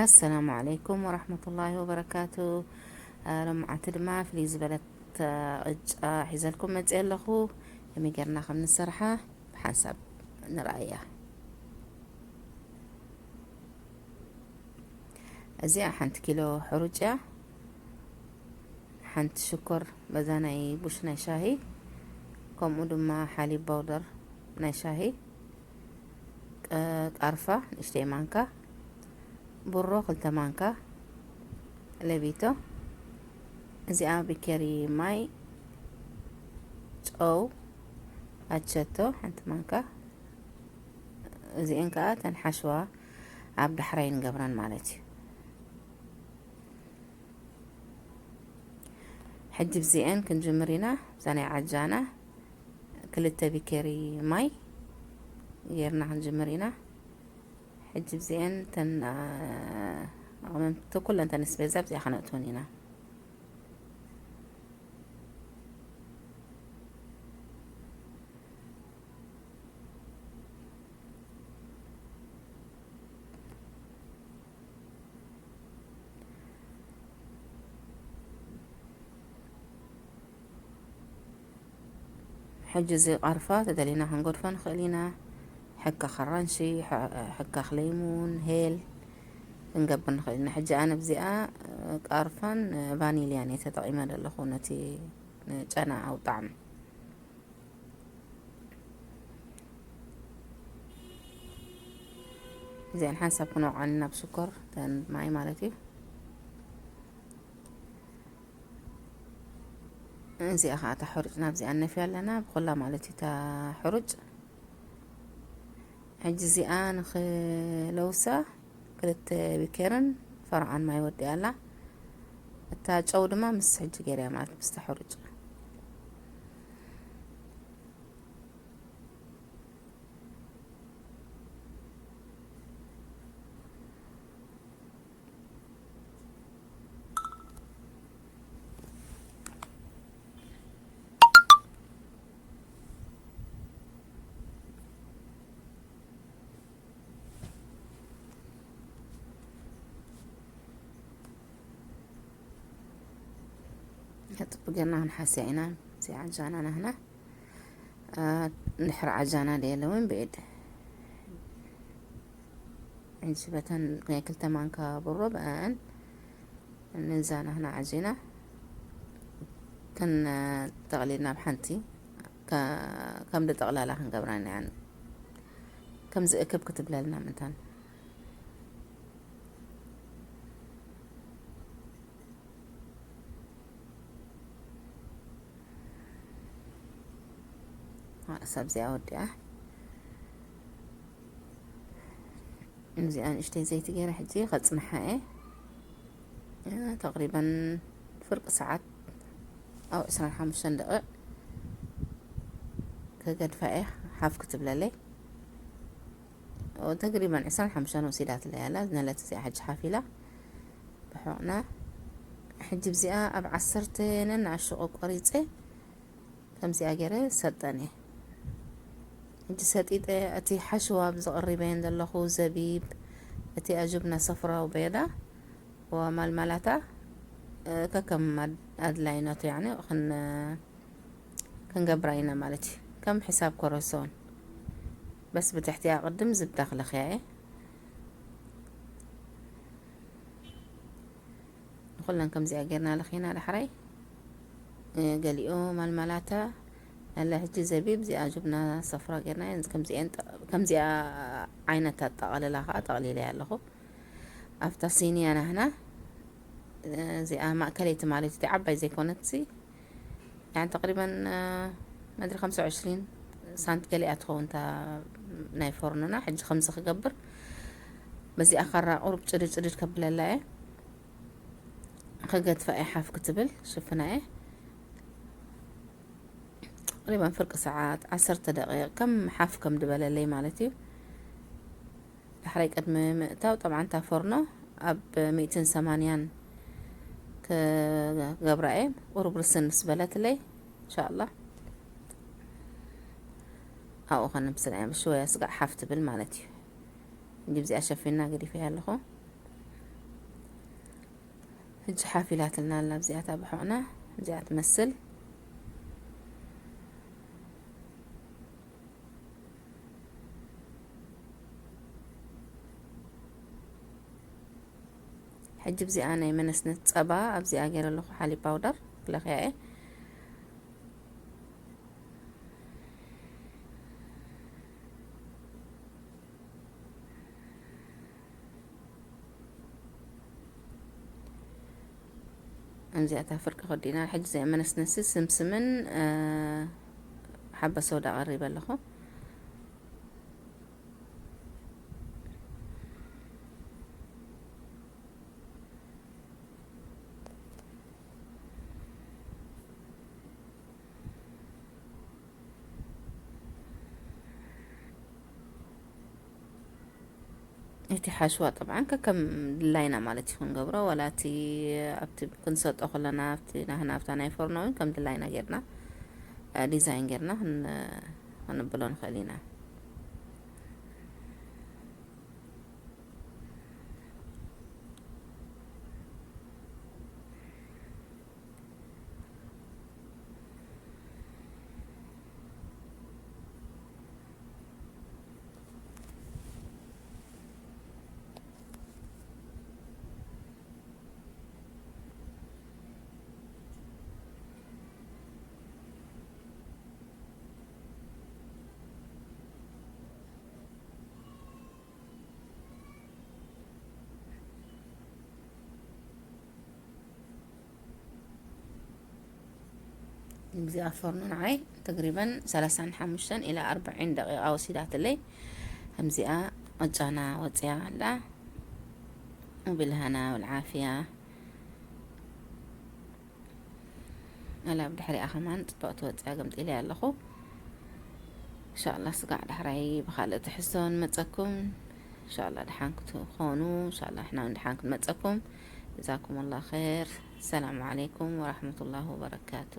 ኣሰላሙ ዓለይኩም ወራህመቱላሂ ወበረካቱ። ሎምዓንቲ ድማ ፍልይ ዝበለት ቅጫ ሒዘልኩም መፅእ ኣለኹ። ከመይ ጌርና ከም ንሰርሓ ብሓንሳብ ንርኣያ። እዚኣ ሓንቲ ኪሎ ሕሩጭ እያ። ሓንቲ ሽኮር በዛ ናይ ቡሽ ናይ ሻሂ፣ ከምኡ ድማ ሓሊብ ባውደር ናይ ሻሂ፣ ቃርፋ ንእሽተይ ማንካ፣ ቡሮ ክልተ ማንካ፣ ለቢቶ፣ እዚኣ ቢኬሪ ማይ፣ ጨው፣ ኣቸቶ ሓንቲ ማንካ። እዚአን ከዓ ተን ሓሽዋ ኣብ ዳሕራይ ንገብረን ማለት እዩ። ሕጂ ብዚአን ክንጅምር ኢና። ብዛ ናይ ዓጃና ክልተ ቢኬሪ ማይ ጌርና ክንጅምር ኢና። ሕጂ ብዚአን ተን ኣቕመምቲ ኩለን ተን ስቤዛ ብዚኣ ከነእትወን ኢና። ሕጂ እዚ ቃርፋ ተደሊና ክንገድፎ ንኽእል ኢና። ሕካኽ ኣራንሺ፣ ሕካኽ ለይሙን፣ ሄል ክንገብር ንኽእል ኢና። ሕጂ ኣነ ብዚኣ ቃርፋን ቫኒልያን እየ ተጠቒመ ዘለኹ ነቲ ጨና ኣውጣዕም። እዚኣን ሓንሳብ ክንወቕዐን ናብ ሽኮር ተን ማይ ማለት እዩ። እዚኣ ከዓ እታ ሕሩጭ ናብዚኣ ነፍያ ኣለና ብኩላ ማለት እዩ እታ ሕሩጭ። ሕጂ እዚኣ ንኽለውሳ ክልተ ቢኬርን ፈርቓን ማይ ወዲኣ ኣላ። እታ ጨው ድማ ምስ ሕጂ ገይርያ ማለት ምስታ ሕሩጭ። ጽቡቅ ጌርና ክንሓስያ ኢና። እዚ ዓጃና ናህና፣ አ፣ እንድሕር ዓጃና ደየለ እውን ብኢድ። ሕጂ በተን ናይ ክልተ ማንካ ብሮ ብኣን ንዛ ናህና ዓጂና ከን ጠቕሊልና ብሓንቲ ከ-፣ ከም ድጠቕላላ ክንገብራ ኢና። ከምዚ እክብ ክትብለልና ምንታን። ኸላስ ኣብዚኣ ወዲኣ። እዚኣ ንእሽተይ ዘይቲ ገይረ ሕጂ ከጽንሓ እየ። ተቕሪበን ፍርቂ ሰዓት ኣብ ዕስራን ሓሙሽተን ደቂቕ ክገድፋ እየ፣ ሓፍ ክትብለለይ። ተግሪበን ዕስራን ሓሙሽተን ወሲዳትለይ ኣላ። ዝነለት እዚኣ ሕጂ ሓፍ ኢላ ብሕቕና። ሕጂ ብዚኣ ኣብ ዓሰርተ ነናእሽቱ ቆሪፀ ከምዚኣ ገይረ ሰጠን እየ። ሕጂ ሰጢጠ እቲ ሓሽዋ ብዝቕሪበየን ዘለኹ ዘቢብ፣ እቲ ኣጁብና ሰፍራው በይዳ ወማልማላታ፣ እ፣ ከከም ኣድ-፣ ኣድላይነቱ ያኒ ክን-፣ ክንገብራ ኢና ማለት እዩ። ከም ሕሳብ ኮረሶን በስ ብትሕቲኣ ቅድም ዝብዳ ክለኽያ እየ። ንኹለን ከምዚኣ ጌርና ለኺና ዳሕራይ፣ እ፣ ገሊኡ ማልማላታ ኣለ። ሕጂ ዘቢብ እዚኣ ጅብና ሰፍራ ጌርና ከምዚኤን ጠ-፣ ከምዚኣ ዓይነት ኣጠቓልላ ከዓ ጠቕሊለያ ኣለኹ። ኣብታ ሲንያ ናህና፣ እ፣ እዚኣ ማእከለይቲ ማለት እቲ ዓባይ ዘይኮነትሲ፣ ያን ተቕሪበን፣ እ፣ መድሪ ኸምሳ ወዕስሪን ሳንት ገሊኣ ትኸውን እታ ናይ ፎርኖና። ሕጂ ከምዚ ክገብር በዚኣ ካራ ቁሩብ ጭድድ ጭድድ ከብለላ እየ። ክገድፋ እየ ሓፍ ክትብል ሽፍና እየ። ተቕሪበን ፍርቂ ሰዓት ዓሰርተ ደቂቕ ከም ሓፍ ከም ድበለለይ ማለት እዩ። ዳሕራይ ቅድሚ ምእታው ጠብዓን እታ ፎርኖ ኣብ ሚእትን ሰማንያን ክገብራ እየ። ቁሩብ ርስን ምስ በለትለይ እንሻላ ኣብኡ ከነብስላ እየ። ብሽወያ ስጋዕ ሓፍ ትብል ማለት እዩ። እንጂ ብዚኣ ሸፊና ገዲፈያ ኣለኹ። ሕጂ ሓፍ ኢላትልና ኣላ። ኣብዚኣ እታ ብሑቕና እዚኣ ትመስል። ሕጂ ኣብዚኣ ናይ መነስነት ጸባ ኣብዚኣ ገይረ ኣለኹ፣ ሓሊብ ፓውደር ክለኽያ እየ። እዚኣ እታ ፍርቂ ከዲና፣ ሕጂ እዚኣ መነስነሲ ስምስምን፣ እ፣ ሓበ ሶዳ ቀሪበ ኣለኹ። እቲ ሓሽዋ ጠብዓን ከከም ድላይና ማለት እዩ ክንገብሮ፣ ዋላ እቲ ኣብቲ ክንሰጦ ከለና ኣብቲ ናህና ኣብታ ናይ ፎርኖ እውን ከም ድላይና ጌርና፣ እ፣ ዲዛይን ጌርና ክን-፣ ክንብሎ ንኽእል ኢና። እዚኣ ፎርኖ ንዓይ ተግሪበን ሰላሳን ሓሙሽተን ኢላ ኣርባዒን ደቂቓ ወሲዳትለይ። ከምዚኣ ቅጫና ወፅያ ኣላ። ብልሃና ወልዓፍያ። ኣላ ብድሕሪኣ ከማን ፅቡቕ ትወፅያ ገምጢለያ ኣለኹ። ኢንሻኣላ ስጋዕ ዳሕራይ ብኻልእ ትሕዝቶ ንመፀኩም። ኢንሻኣላ ደሓን ክትኾኑ፣ ኢንሻኣላ ንሕና እውን ደሓን ክንመፀኩም። ጀዛኩም ኣላ ኸይር። ሰላም ዓለይኩም ወራህመቱላሂ ወበረካቱ።